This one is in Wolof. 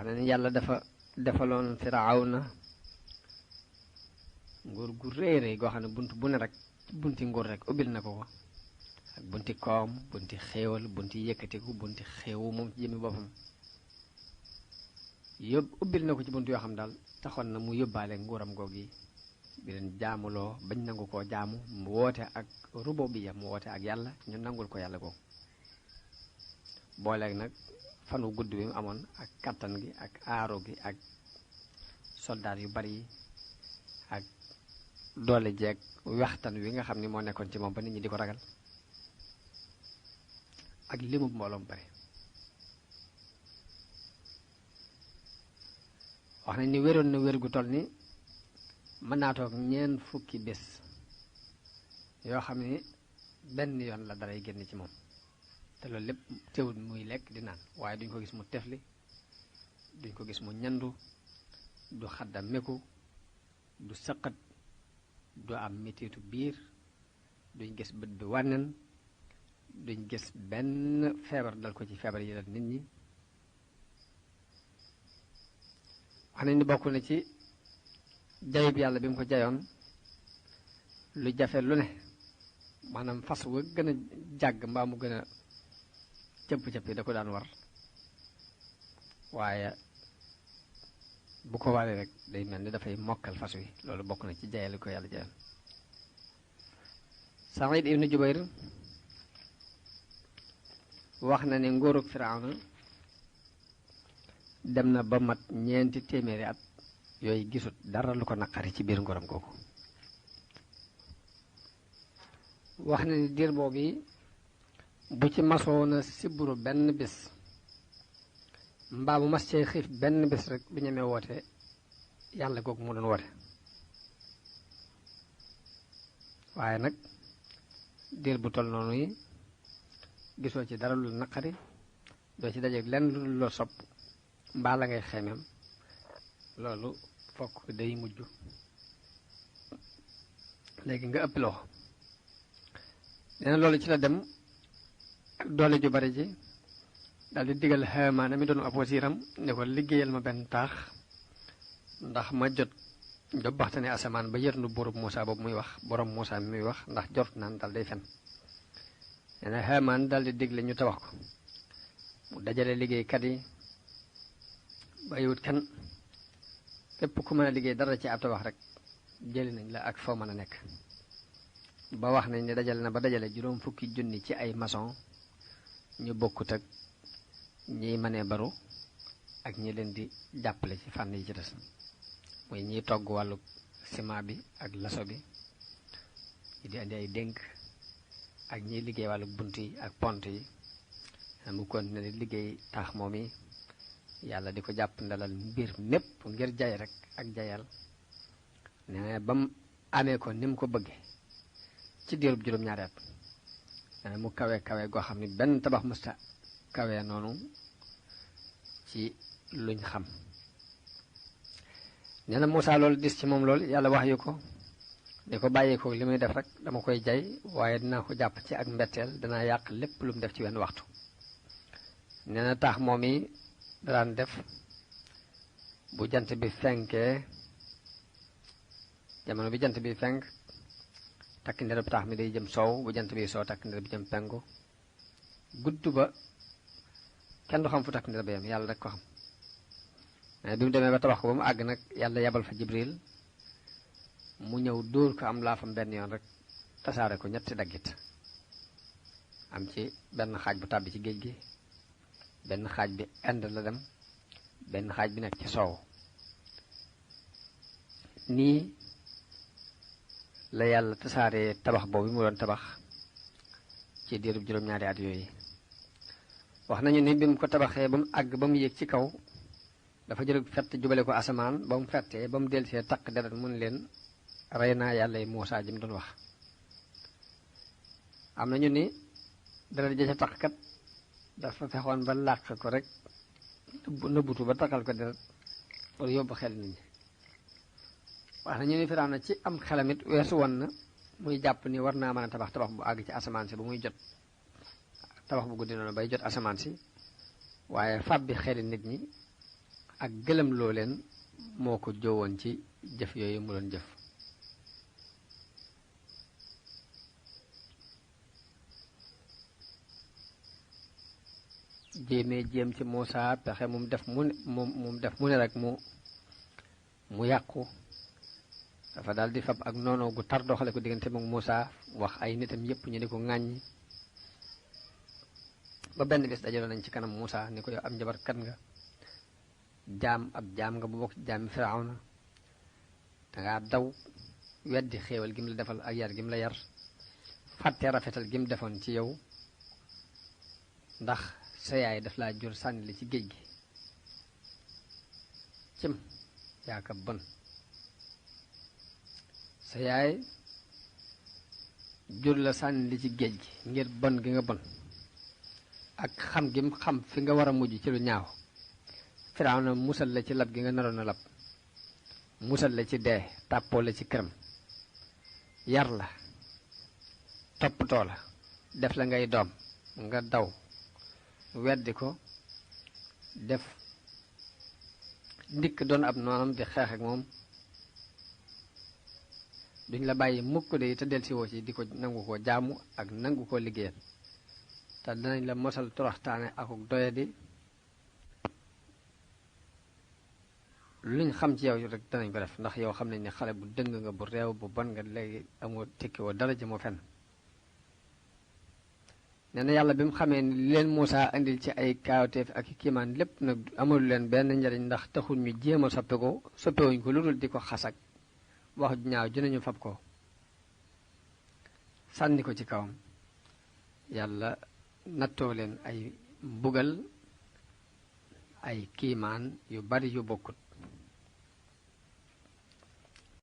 wax na ni yàlla dafa defaloon Firawna nguur gu réy goo xam ne bunt bu ne rek bunti nguur rek ubbil na ko ak bunti koom bunti xéewal bunti yëkkatiku bunti xéewu moom ci jëmmi boppam ubbil na ko ci bunt yoo xam daal taxoon na mu yóbbaale nguuram googi bi leen jaamuloo bañ nangu koo jaamu mu woote ak rububiyya mu woote ak yàlla ñu nangul ko yàlla googu booleeg nag fan wu gudd bi mu amoon ak kattan gi ak aaro gi ak soldaar yu bari yi ak doole jeeg waxtaan wi nga xam ni moo nekkoon ci moom ba nit ñi di ko ragal ak limu mbooloom bari wax nañ ni wéroon na wér gu toll ni mën naa toog ñeent fukki bés yoo xam ni benn yoon la daray génn ci moom te loolu lépp teewul muy lekk di naan waaye duñ ko gis mu tefli duñ ko gis mu ñandu du xadda meku du sëqat du am metitu biir duñ gis bët bi wànnen duñ gis benn feebar dal ko ci feebar yi dal nit ñi wax nañ ni bokk na ci jayub yàlla bi mu ko jayoon lu jafe lu ne maanaam fas wa gën a jàgg mbaa mu gën a cëpp-cëpp da ko daan war waaye bu ko waree rek day mel ni dafay mokkal fas wi loolu bokk na ci jayal ko yàlla jayoon Saïd ibnu Jubayr wax na ne nguurug Firawna dem na ba mat ñeenti téeméeri at yooyu gisut dara lu ko naqari ci biir nguuram googu wax na ni diir boobu bu ci masoona siburu benn bés mbaa mu mas cee xiif benn bés rek bu ñemee woote yàlla googu mu doon woote waaye nag diir bu toll noonu yi gisoo ci dara lu naqari doo ci dajeeg lenn lu loo sopp mbaa la ngay xeemeem loolu fokk day mujj léegi nga ëpp loxo nee na loolu ci la dem ak doole ju bari ji daal di digal Haamaan mi doon ab wasiiram ne ko liggéeyal ma benn taax ndax ma jot jobbaxtane asamaan ba yërnu borub Muusaa boobu muy wax borom Muusaa mi muy wax ndax jort naan daal day fen nee na Haamaan daal di digle ñu tabax ko mu dajale liggéeykat yi bàyyiwut kenn képp ku mën a liggéey dara ci ab tabax rek jëli nañ la ak foo mën a nekk ba wax nañ ne dajale na ba dajale juróom fukki junni ci ay maçon ñu bokkut ak ñiy mënee baru ak ñi leen di jàppale ci fànn yi ci des muy ñiy togg wàllu ciment bi ak laso bi ñi di andi ay dénk ak ñiy liggéey wàllu bunt yi ak pont yi mu continué di liggéey taax moom yi yàlla di ko jàpp ndalal mbir mépp ngir jay rek ak jayal nee ba mu amee ko ni mu ko bëgge ci diirub juróom-ñaari at nee mu kawe kawe goo xam ne benn tabax musta kawe noonu ci luñ xam nee na Muusaa loolu dis ci moom lool yàlla wax yu ko di ko bàyyi ko li muy def rek dama koy jay waaye dinaa ko jàpp ci ak mbetteel danaa yàq lépp lu mu def ci wenn waxtu nee na taax moom yi daan def bu jant bi fenkee jamono bi jant bi fenk takk ndereb taax mi day jëm soow bu jant bi soow takk ndereb jëm penku gudd ba kenn du xam fu takk ndereb yam yàlla rek ko xam bi mu demee ba tabax ko ba mu àgg nag yàlla yabal fa Jibril mu ñëw dóor ko am laafam benn yoon rek tasaare ko ñetti daggit am ci benn xaaj bu tàbbi ci géej gi benn xaaj bi Inde la dem benn xaaj bi nekk ci soow nii la yàlla tasaare tabax boobu mu doon tabax ci diirub juróom-ñaari at yooyu wax nañu ni bi mu ko tabaxee ba mu àgg ba mu yéeg ci kaw dafa jël fett jubale ko asamaan ba mu fettee ba mu delsee takk deret mun leen rey naa yàlla yi Muusaa ji mu doon wax am nañu ni deret ja ca tax kat dafa fexoon ba làq ko rek nëbbutu ba takkal ko deret pour yóbbu xel nit ñi wax nañu ni Firawna ci am xelamit weesu woon na muy jàpp ni war naa mën a tabax tabax bu àgg ci asamaan si ba muy jot tabax bu guddi noonu bay jot asamaan si waaye fab bi xeli nit ñi ak gëlëm loo leen moo ko joowoon ci jëf yooyu mu doon jëf. jéem ci Muusaa pexe mu def mu ne rek mu yàqu. dafa daal di fab ak noonu gu tar doxale ko diggante moom Muusaa wax ay nitam yépp ñu di ko ŋàññi ba benn bis dajaloo nañ ci kanam Muusaa ni ko yow am njabarkat nga ab jaam nga bu bokk ci jaami Firawna dangaa daw weddi xéewal gi mu la defal ak yar gi mu la yar fàtte rafetal gi mu defoon ci yow ndax sa yaay daf laa jur sànni la ci géej gi cim yaaka bon sa yaay jur la sànni li ci géej gi ngir bon gi nga bon ak xam gi mu xam fi nga war a mujj ci lu ñaaw Firawna musal la ci lab gi nga naroon a lab musal la ci dee tàppoo la ci këram yar la toppatoo la def la ngay doom nga daw weddi ko def ndikk doon ab noonam di xeex ak moom duñ la bàyyi mukk de te del si woo ci di ko nangu koo jaamu ak nangu koo liggéeyal te danañ la mosal toroxtaane akuk doyadi luñ xam ci yow rek danañ ko def ndax yow xam nañ ne xale bu dëng nga bu réew bu bon nga léegi amoo tekki woo dara jëmoo fenn. nee na yàlla bi mu xamee ni leen Muusaa indil ci ay kaawteef ak kiimaan lépp nag amul leen benn njariñ ndax taxul ñu jéem a soppewuñ ko lu dul di ko xasak wax ju ñaaw ju nañu fab ko sànni ko ci kawam yàlla nattoo leen ay mbugal ay kiimaan yu bari yu bokkut